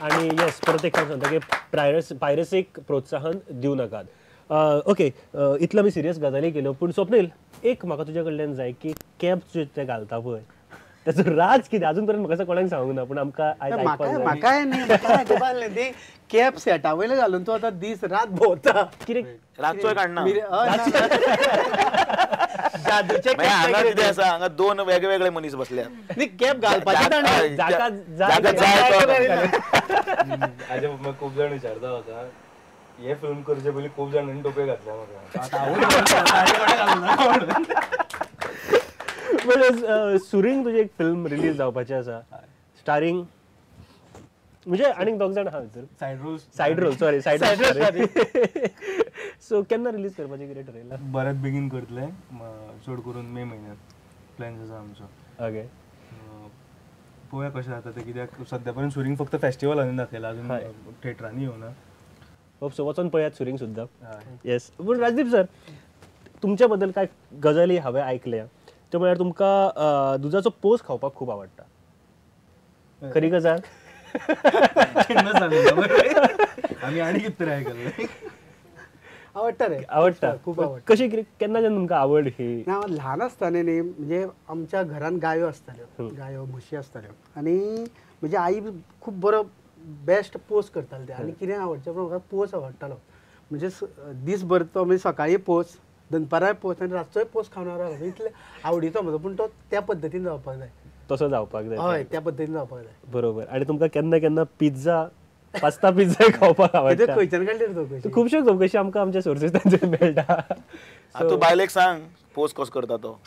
आणि येस परत एक सांगता की पायरसीक प्रोत्साहन दिवं नाकात. ओके, इतलो आमी सिरियस गजाली केल्यो, पूण स्वप्नील एक म्हाका तुज्या कडल्यान जाय की कॅप जे ते घालता पळय त्याचो राज कितें अजून पर्यंत म्हाका कोणाक सांगूंक ना, पूण आमकां आयज आयकपाक जाय. म्हाकाय न्ही, म्हाका आयकपाक न्ही ती कॅप सेटा वयले घालून तूं आतां दीस रात भोंवता. कितें रातचोय काडना? जादूचे हांगा कितें आसा, हांगा दोन वेगवेगळे मनीस बसल्यात. न्ही कॅप घालपाची जाका जाय. खूब जाण विचारता म्हाका हे फिल्म करचे पयलीं खूब जाणांनी टोपे घातल्या म्हाका. सुरींग तुजी एक फिल्म रिलीज जावपाची आसा, स्टारींग म्हणजे आनीक दोग जाण आहा भितर, side role sorry side role. So केन्ना रिलीज करपाचें कितें ठरयलां? बऱ्याच बेगीन करतले, चड करून मे म्हयन्यात प्लॅन्स आसा आमचो. ओके, पळोवया कशें जाता तें, कित्याक सद्या पर्यंत सुरींग फक्त फेस्टिवलांनी दाखयला, अजून थिएटरांनी येवना. होप सो वचोन पळयात सुरींग सुद्दां. येस, पूण राजदीप सर तुमच्या बद्दल कांय गजाली हांवें आयकल्या, त्यो म्हळ्यार तुमकां दुदाचो पोस खावपाक खूब आवडटा, खरी गजाल? आमी आनी कितें तरी आयकल्लें. आवडटा रे, आवडटा खूब आवडटा. कशी कितें केन्नाच्यान तुमकां आवड ही? ना, ल्हान आसतना न्ही म्हणजे आमच्या घरान गायो आसताल्यो, गायो म्हशी आसताल्यो, आनी म्हजी आई खूब बरो बेस्ट पोस करताले ते, आनी कितें आवडचें पण म्हाका पोस आवडटालो. म्हणजे दीसभर तो म्हणजे सकाळी पोस, दनपाराय पोस आनी रातचोय पोस खावन रावलो, इतले आवडीचो म्हजो. पूण तो त्या पद्दतीन जावपाक जाय, तसो जावपाक जाय. हय, त्या पद्दतीन जावपाक जाय. बरोबर. आनी तुमकां केन्ना केन्ना पिझ्झा, पास्ता पिझ्झा खावपाक आवडटा? खंयच्यान काडली चवकशी? खुबश्यो चवकशी आमकां आमच्या सोर्सीस मेळटा. तूं बायलेक सांग पोस कसो करता तो,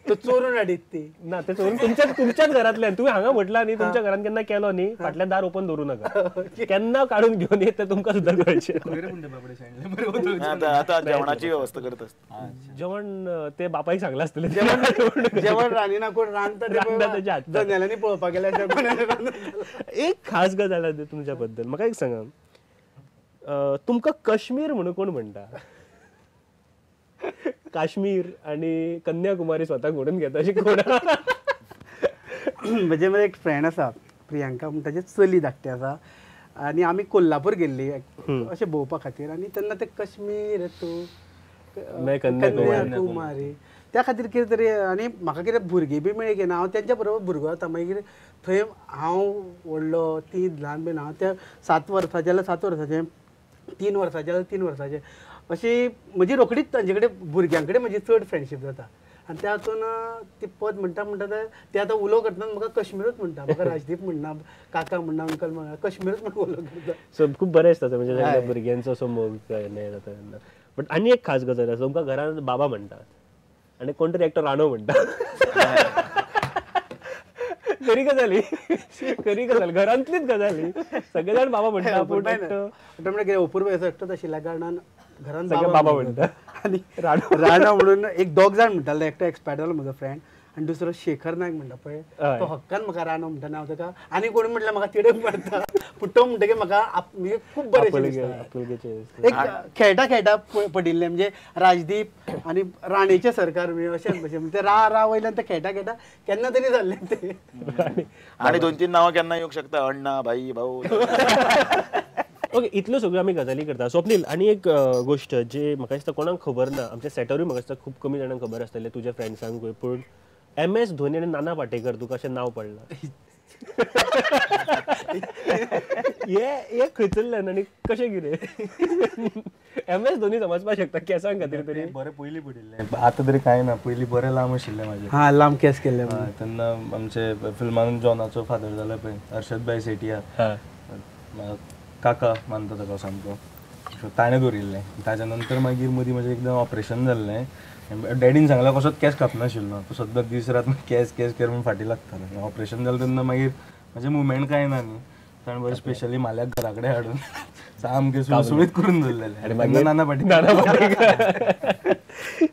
तो चोरून हाडीत ती. ना, ते चोरून तुमच्याच घरांतल्यान. तुवें हांगा म्हटलां न्ही, तुमच्या घरान केन्ना केलो न्ही, फाटल्यान दार ओपन दवरूं नाका, केन्ना काडून घेवन येत तें तुमकां सुद्दां कळचें. आतां जेवणाची वेवस्था करता. जेवण ते बापायक सांगलां आसतलें. जेवण रांदिना कोण, रांदता जनेलांनी पळोवपाक गेल्यार. एक खास गजाल आसा तुमच्या बद्दल, म्हाका एक सांगा, तुमकां काश्मीर म्हणून कोण म्हणटा? काश्मीर आणि कन्याकुमारी स्वतःक म्हणून घेता अशी कोण? म्हणजे म्हजे एक फ्रेंड आसा प्रियांका म्हण, ताजें चली धाकटें आसा, आनी आमी कोल्हापूर गेल्ली अशें भोंवपा खातीर, आनी तेन्ना ते काश्मीर तूं कन्याकुमारी त्या खातीर कितें तरी. आनी म्हाका कितें भुरगीं बी मेळ्ळी की ना, हांव तेंच्या बरोबर भुरगो जाता. मागीर थंय हांव व्हडलो, ती ल्हान बीन, हांव त्या 7 वर्सांचें जाल्यार 7 वर्सांचें, 3 वर्सांचें जाल्यार 3 वर्सांचें, अशी म्हजी रोखडीच तांचे कडेन भुरग्यां कडेन म्हजी चड फ्रेंडशीप जाता. आनी त्या हातून ती पद म्हणटा म्हणटा ते आतां उलो करतना म्हाका काश्मीरूच म्हणटा, म्हाका राजदीप म्हणना, काका म्हणना, अंकल म्हणना, काश्मीरूच म्हणून उलो करता. सो खूब बरें दिसता म्हणजे भुरग्यांचो असो मोग जाता तेन्ना. बट आनी एक खास गजाल आसा, तुमकां घरांत बाबा म्हणटात आनी कोण तरी एकटो राणो म्हणटा. खरी गजाल ही, खरी गजाल, घरांतलीच गजाल ही. सगळे जाण बाबा म्हणटा, पूण ऑटोमॅटीक अपुरबाय एकटोच आशिल्ल्या कारणान घरान बाबा म्हणटा. आनी राणा म्हणून एक दोग जाण म्हणटाले, एकटो एक्सपायर जालो म्हजो फ्रेंड, आनी दुसरो शेखर नायक म्हणटा पळय, तो हक्कान म्हाका राणो म्हणटा. हांव ताका आनी कोणी म्हटल्यार म्हाका तिडक मारता, पूण तो म्हणटकीर म्हाका खूब बरें दिसता. एक खेळटा खेळटा पडिल्लें म्हणजे राजदीप आनी राणेचें सरकार अशें भशेन, ते रा रा वयल्यान ते खेळटा खेळटा केन्ना तरी जाल्लें ते. आनी 2-3 नांवां केन्ना येवंक शकता, अण्णा, भाई, भाऊ. ओके, इतल्यो सगळ्यो आमी गजाली करता. स्वप्नील, आनी एक गोश्ट जी म्हाका दिसता कोणाक खबर ना, आमच्या सेटारूय म्हाका दिसता खूब कमी जाणांक खबर आसतलें, तुज्या फ्रेंड्सांकूय, पूण MS Dhoni आनी नाना पाटेकर तुका अशें नांव पडलां, हे खंयसरल्यान आनी कशें कितें? MS Dhoni समजपाक शकता केंसां खातीर तरी बरें पयलीं पडिल्लें, आतां तरी कांय ना, पयलीं बरें लांब आशिल्लें म्हाजें. हां, लांब केंस केल्ले तेन्ना आमचे फिल्मान जॉनाचो फादर जाला पळय, हर्षद भाई सेठिया, काका मानता ताका सामको, सो ताणें दवरिल्लें. ताच्या नंतर मागीर मदीं म्हजें एकदां ऑपरेशन जाल्लें, डॅडीन सांगलां कसोच केंस कापनाशिल्लो, तो सद्दां दीस रात केंस केंस केर म्हूण फाटीं लागतालो. ऑपरेशन जालें तेन्ना मागीर म्हजें मुवमेंट कांय ना न्ही, ताणें बरें स्पेशली म्हाल्याक घरा कडेन हाडून सामकें सुळसुळीत करून दवरलेलें. आनी नाना पाटेकर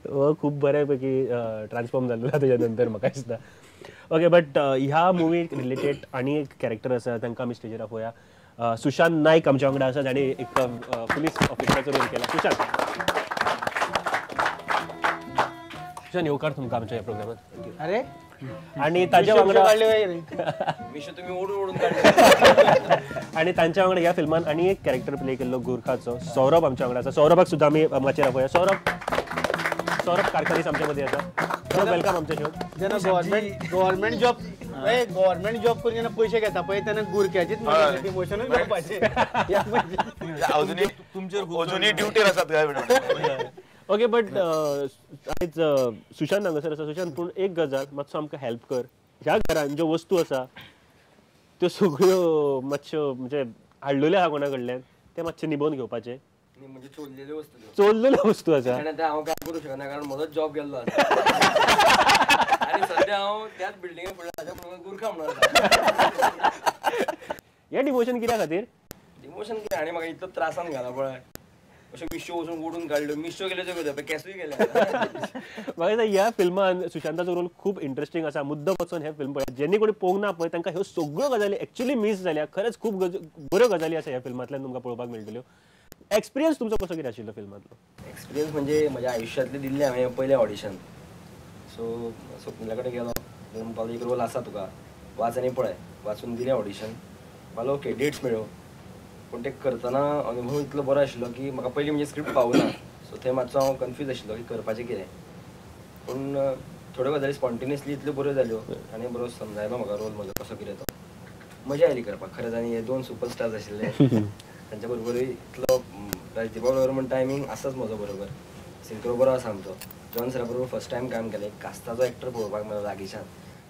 हो खूब बऱ्या पैकी ट्रान्सफॉर्म जाल्लो ताच्या नंतर म्हाका दिसता. ओके, बट ह्या मुवी रिलेटेड आनी एक कॅरेक्टर आसा, तांकां आमी स्टेजीर आपोवया. सुशांत नायक आमच्या वांगडा आसा, जाणें एक पुलीस ऑफिसराचो रोल केला. सुशांत, सुशांत येवकार तुमकां आमच्या ह्या प्रोग्रामात. अरे, आणि ताच्या वांगडा आनी तांच्या वांगडा ह्या फिल्मान आनी एक कॅरेक्टर प्ले केल्लो गुरखाचो सौरभ आमच्या वांगडा आसा. सौरभाक सुद्दां आमी माचयेर आपोवया. सौरभ कारखानीस आमच्या मदीं आसा. सौरभ welcome आमच्या शो. जेन्ना गव्हर्मेंट जॉब गव्हर्मेंट जॉब करून जेन्ना पयशे घेता पळय तेन्ना गुरख्याचीच इमोशनूच जावपाचें. अजुनूय ड्युटीर आसात काय म्हणून. ओके बट आयज सुशांत हांगासर आसा. सुशांत पूण एक गजाल मातसो आमकां हेल्प कर. ह्या घरान ज्यो वस्तू आसा त्यो सगळ्यो मातश्यो म्हणजे हाडलेल्यो आहा कोणा कडल्यान ते मातशें निभोवन घेवपाचें. म्हणजे चोरलेल्यो वस्तू. चोरलेल्यो वस्तू आसा हांव काय करूं शकना कारण म्हजोच जॉब गेल्लो आसा आनी सद्या हांव त्याच बिल्डिंगे फुडल्या आसा म्हणून गुरखा म्हणून. हें डिवोशन कित्या खातीर? डिवोशन कितें आनी म्हाका इतलो त्रासान घाला पळय. अशें मिश्यो वचून ओडून काडल्यो. मिश्यो गेल्यो त्यो केसूय गेले. म्हाका दिसता ह्या फिल्मान सुशांताचो रोल खूब इंट्रस्टींग आसा. मुद्दम वचून हें फिल्म पळयात. जेन्ना कोणी पळोवंक ना पळय तांकां ह्यो सगळ्यो गजाली एक्चुअली मीस जाल्या. खरेंच खूब बऱ्यो गजाली आसा ह्या फिल्मांतल्यान तुमकां पळोवपाक मेळटल्यो. एक्सपिरियन्स तुमचो कसो कितें आशिल्लो फिल्मांतलो? एक्सपिरियन्स म्हणजे म्हज्या आयुश्यांतलें दिल्लें हांवें पयलें ऑडिशन. सो स्वप्निला कडेन गेलो म्हणपाक एक रोल आसा तुका वाच आनी पळय. वाचून दिलें ऑडिशन. म्हणलो ओके डेट्स मेळ्यो. पूण ते करतना अनुभव इतलो बरो आशिल्लो की म्हाका पयलीं म्हणजे स्क्रिप्ट पावना. सो थंय मातसो हांव कन्फ्यूज आशिल्लो की करपाचें कितें. पूण थोड्यो गजाली स्पॉन्टेनियसली इतल्यो बऱ्यो जाल्यो आनी बरो समजायलो म्हाका रोल म्हजो कसो कितें तो. मजा आयली करपाक खरेंच. आनी हे दोन सुपरस्टार्स आशिल्ले तांच्या बरोबरूय इतलो राजदीपा बरोबर म्हण टायमींग आसाच म्हजो बरोबर. सिंक्रो बरो आसा आमचो. जॉन सरा बरोबर फर्स्ट टायम काम केलें. कास्ताचो एक्टर पळोवपाक मेळ्ळो लागींच्यान.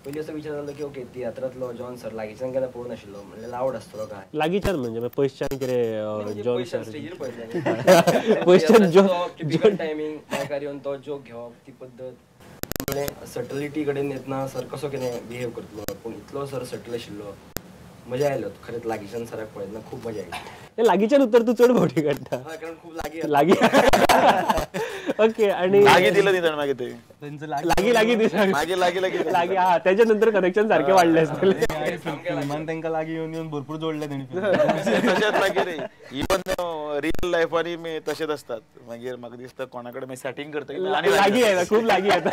पयलीं असो विचार जालो की ओके तियात्रांतलो जॉन सर लागींच्यान केन्ना पळोवंक नाशिल्लो म्हणल्यार लावड आसतलो काय. लागींच्यान म्हणजे पयसच्यान कितें जॉन सर स्टेजीर पळयलें पयसच्यान टिपिकल टायमींग मायकार येवन तो जोक घेवप ती पद्दत म्हणल्यार सटलिटी कडेन येतना सर कसो कितें बिहेव करतलो. पूण इतलो सर सटल आशिल्लो. मजा आयलो खरेंच लागींच्यान सराक पळयतना खूब मजा आयली. लागींच्यान उत्तर तूं चड फावटी काडटा कारण खूब लागीं लागीं. ओके आनी लागीं दिलें न्ही ताणें मागीर ते लागीं लागीं दिसता मागीर लागीं लागीं लागीं. हा तेच्या नंतर कनेक्शन सारकें वाडलें आसतलें. फिल्मान तांकां लागीं येवन येवन भरपूर जोडलें तेणी. तशेंच मागीर इवन रियल लायफानूय तशेंच आसतात. मागीर म्हाका दिसता कोणा कडेन मागीर सेटींग करता लागीं येता खूब लागीं येता.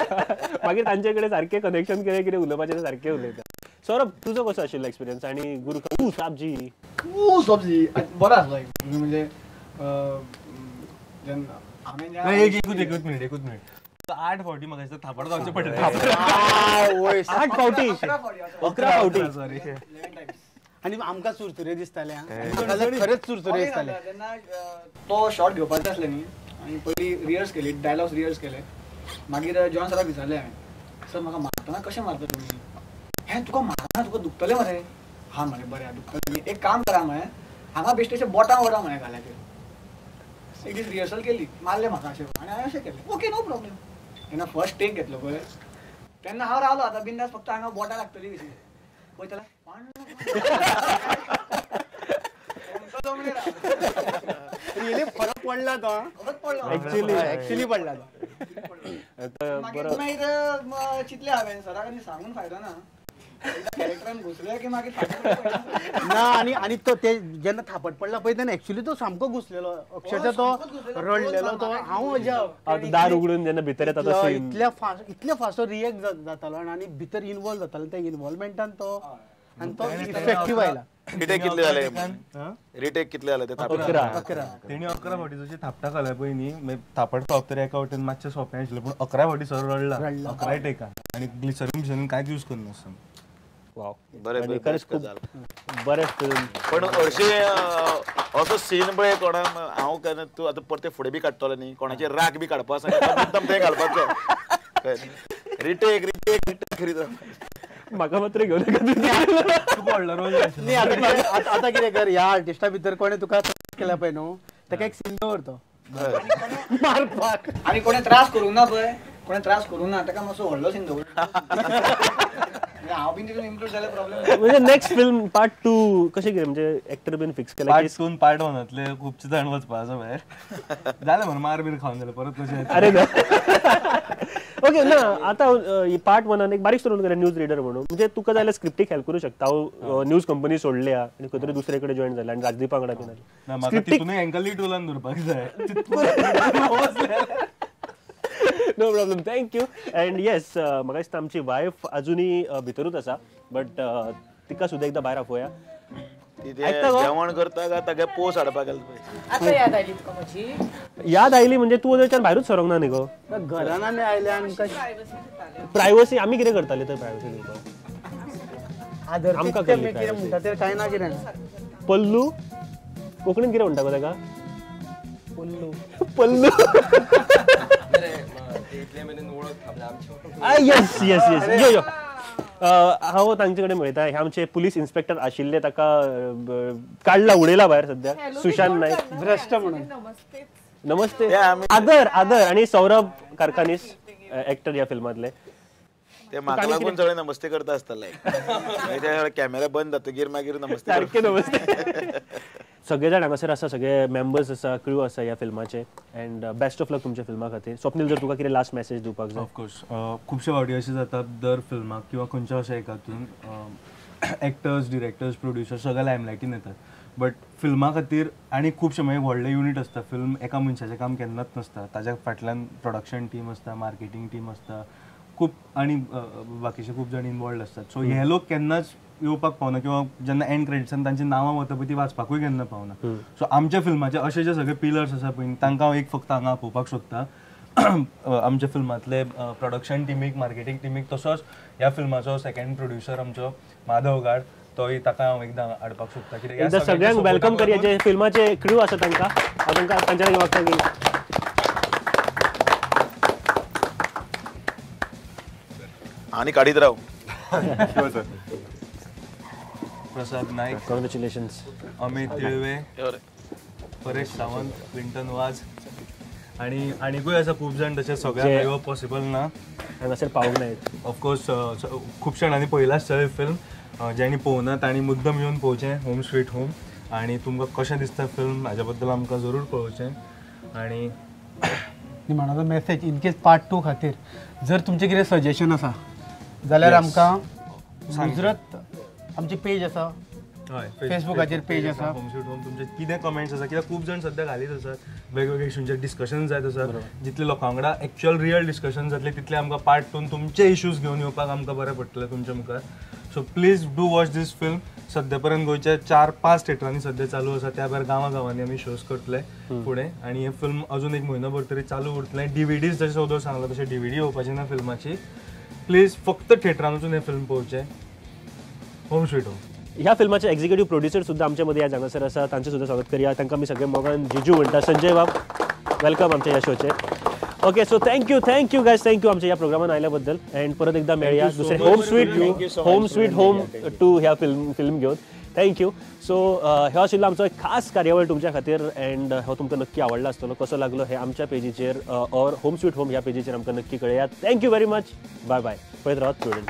मागीर तांचे कडेन सारकें कनेक्शन कितें कितें उलोवपाचें सारकें उलयता. सौरभ तुजो कसो आशिल्लो एक्सपिरियन्स आनी गुरखा साबजी? सब्जी बरो आसलो म्हणजे जेन्ना एकूच मिनिट एकूच मिनिट. 8 फावटी म्हाका दिसता थापड खावचें पडलें. 8 फावटी 11 फावटी सॉरी. आनी आमकां चुरचुरे दिसताले. खरेंच चुरचुरे दिसताले. जेन्ना तो शॉट घेवपाचें आसलें न्ही आनी पयलीं रिहर्स केली डायलॉग्स रिहर्स केले. मागीर जॉन सराक विचारलें हांवें सर म्हाका मारतना कशें मारता तुमी? हें तुका मारतना तुका दुखतलें मरे? हा म्हळें बरें दुखतलें. एक काम करा म्हळें हांगा बेश्टे अशें बोटां वडा म्हळें घाल्याचेर. एक दीस रिहर्सल केली मारलें म्हाका अशें आनी हांवें अशें केलें ओके नो प्रॉब्लम. तेन्ना फर्स्ट टेक घेतलो पळय तेन्ना हांव रावलो आतां बिंदास फक्त हांगा बोटां लागतली कशी पळय त्याला रियली फरक पडला तो. फरक पडला एक्चुअली पडला तो. मागीर मागीर चिंतलें हांवें सराक आनी सांगून फायदो ना कॅरेक्टरान घुसले की मागीर ना. आनी आनी तो ते जेन्ना थापट पडला पळय तेन्ना एक्चुअली तो सामको घुसलेलो अक्षरशः तो रडलेलो तो. हांव अजाप दार उगडून जेन्ना भितर येता तो इतल्या फास्ट इतल्या फास्ट रिएक्ट जातालो आनी भितर इनवॉल्व जातालो त्या इनवॉल्वमेंटान तो आनी तो इफेक्टीव आयला. रिटेक कितले जाले? रिटेक कितले जाले ते? 11. तेणी 11 फावटी जशी थापटा खाल्या पळय न्ही थापट खावप तर एका वटेन मातशें सोंपें आशिल्लें पूण 11 फावटी सर रडला 11 टेकान आनी ग्लिसरीन बिसरीन कांयच यूज करनासतना. वाव बरें खरेंच खूब बरें फिल्म. पण हरशीं असो सीन पळय कोणाक हांव केन्ना तूं आतां परते फुडें बी काडटलो न्ही कोणाचे राग बी काडपा आसा मुद्दम तें घालपाचो. रिटेक रिटेक रिटेक करीत म्हाका मात्र घेवन न्ही. आतां कितें कर ह्या आर्टिस्टा भितर कोणें तुका केला पळय न्हू ताका एक सीन दवरतो मारपाक. आनी कोणें त्रास करूंक ना पळय कोणें त्रास करूंक ना ताका मातसो व्हडलो सीन दवर. हांव बीन तितून इन्क्लूड जाल्यार प्रॉब्लेम. म्हणजे नेक्स्ट फिल्म पार्ट 2 कशें कितें म्हणजे एक्टर बीन फिक्स केला? पार्ट 2 पार्ट 1 खुबशे जाण वचपा आसा भायर. जालें म्हण मार बीर खावन जालें परत कशें. अरे ओके ना आतां पार्ट 1 एक बारीक रोल केला न्यूज रिडर म्हणून. म्हणजे तुका जाल्यार स्क्रिप्टीक हेल्प करूं शकता. हांव न्यूज कंपनी सोडल्या आनी खंय तरी दुसरे कडेन जॉयन जालें आनी राजदीपा वांगडा बीन आलें. तितूनय हांकां लीड रोलान दवरपाक जाय. No problem, thank you. And yes, म्हाका दिसता आमची वायफ अजुनूय भितरूच आसा बट तिका सुद्दां एकदां भायर आपोवया. जेवण करता काय तागे पोस हाडपाक गेलो. आतां याद आयली तुका म्हजी? याद आयली म्हणजे तूं वयच्यान भायरूच सरोंक ना न्ही गो. घरान आमी आयले आमकां प्रायवसी आमी कितें करताले तर प्रायवसी दिवपाक आमकां कितें म्हणटा तें कांय ना कितें. पल्लू कोंकणीन कितें म्हणटा गो ताका? पल्लू पल्लू. येस येस येस यो यो. हांव तांचे कडेन मेळटा. हे आमचे पुलीस इन्स्पेक्टर आशिल्ले, ताका काडला उडयला भायर सद्या. सुशांत नायक भ्रश्ट म्हणून. नमस्ते. आदर आदर. आणि सौरभ कारखानीस एक्टर ह्या फिल्मांतले. ते म्हाका लागून सगळे नमस्ते करता आसतले. कॅमेरा बंद जातकीर मागीर नमस्ते सारखे नमस्ते. सगळे जाण हांगासर आसा, सगळे मेंबर्स आसा, क्रू आसा ह्या फिल्माचे. एंड बेस्ट ऑफ लक तुमच्या फिल्मा खातीर. स्वप्नील, जर तुका कितें लास्ट मॅसेज दिवपाक जाय. ऑफकोर्स खुबशे फावटी अशें जाता दर फिल्माक किंवा खंयच्या अशा एकातून एक्टर्स, डिरेक्टर्स, प्रोड्युसर्स सगळे लायमलायटीन येतात, बट फिल्मा खातीर आनी खुबशे मागीर व्हडले युनीट आसता. फिल्म एका मनशाचें काम केन्नाच नासता, ताज्या फाटल्यान प्रोडक्शन टीम आसता, मार्केटींग टीम आसता, खूब आनी बाकीचे खूब जाण इनवॉल्ड आसतात. सो हे लोक केन्नाच येवपाक पावना किंवा जेन्ना एंड क्रेडिट्सान तांची नांवां वता पळय ती वाचपाकूय केन्ना पावना. सो आमच्या फिल्माचे अशे जे सगळे पिलर्स आसा पळय तांकां हांव एक फक्त हांगा आपोवपाक सोदता. आमच्या फिल्मांतले प्रोडक्शन टिमीक, मार्केटींग टिमीक, तसोच ह्या फिल्माचो सेकंड प्रोड्युसर आमचो माधव गाड, तोय ताका हांव एकदां हाडपाक सोदता. कित्याक सगळ्यांक welcome करया जे फिल्माचे क्रू आसा तांकां. हांव तांकां तांच्या कडेन मागता की आनी काडीत राव. प्रसाद नाईक, कॉंग्रॅच्युलेशन्स. अमित तिळवे, परेश सावंत, क्लिंटन वाज आणि आनीकूय आसा खूब जाण. तशें सगळ्यांक येवप पॉसिबल ना, हांगासर पावूंक ना. ऑफकोर्स खुबशे जाणांनी पळयलां आसतलें फिल्म, ज्यांनी पळोवना तांणी मुद्दम येवन पळोवचें होम स्वीट होम. आनी तुमकां कशें दिसता फिल्म हाज्या बद्दल आमकां जरूर कळोवचें. आनी निमाणो मॅसेज इन केस पार्ट 2 खातीर जर तुमचें कितें सजेशन आसा जाल्यार आमकां मुजरत आमची पेज आसा, फेसबुकाचेर पेज आसा होम स्वीट होम. तुमचे कितें कमेंट्स आसा, कित्याक खूब जाण सद्या घालीत आसात, वेगवेगळे इशूंचेर डिस्कशन जायत आसात. जितले लोकां वांगडा एक्चुअल रियल डिस्कशन जातलें तितलें आमकां पार्ट 2 तुमचे इश्यूज घेवन येवपाक आमकां बरें पडटलें तुमच्या मुखार. So please do watch this film. सद्या पर्यंत गोंयच्या 4-5 थिएटरांनी सद्या चालू आसा, त्या भायर गांवा गांवांनी आमी शोज करतले फुडें. आनी हें फिल्म अजून एक म्हयनो भर तरी चालू उरतलें. डीव्हीडीज जशें सदो सांगलां तशें डीव्हीडी येवपाची ना फिल्माची. प्लीज फक्त थिएटरान वचून हें फिल्म पळोवचें. Home sweet home. ह्या फिल्माचे एक्झिक्युटीव प्रोड्युसर सुद्दां आमच्या मदीं आज हांगासर आसा, तांचें सुद्दां स्वागत करया. तांकां आमी सगळे मोगान जिजू म्हणटा. संजय बाब, welcome आमच्या ह्या शोचेर. Okay, so thank you guys, thank you आमच्या ह्या प्रोग्रामान आयल्या बद्दल. अँड परत एकदा मेळया दुसरे होम स्वीट होम 2 ह्या फिल्म घेवन. Thank you. सो हो आशिल्लो आमचो एक खास कार्यावळ तुमच्या खातीर. अँड हो तुमकां नक्की आवडला आसतलो. कसो लागलो हे आमच्या पेजीचेर ऑर होम स्वीट होम ह्या पेजीचेर आमकां नक्की कळयात. Thank you very much. Bye bye. पळयत रावात स्टुडंट.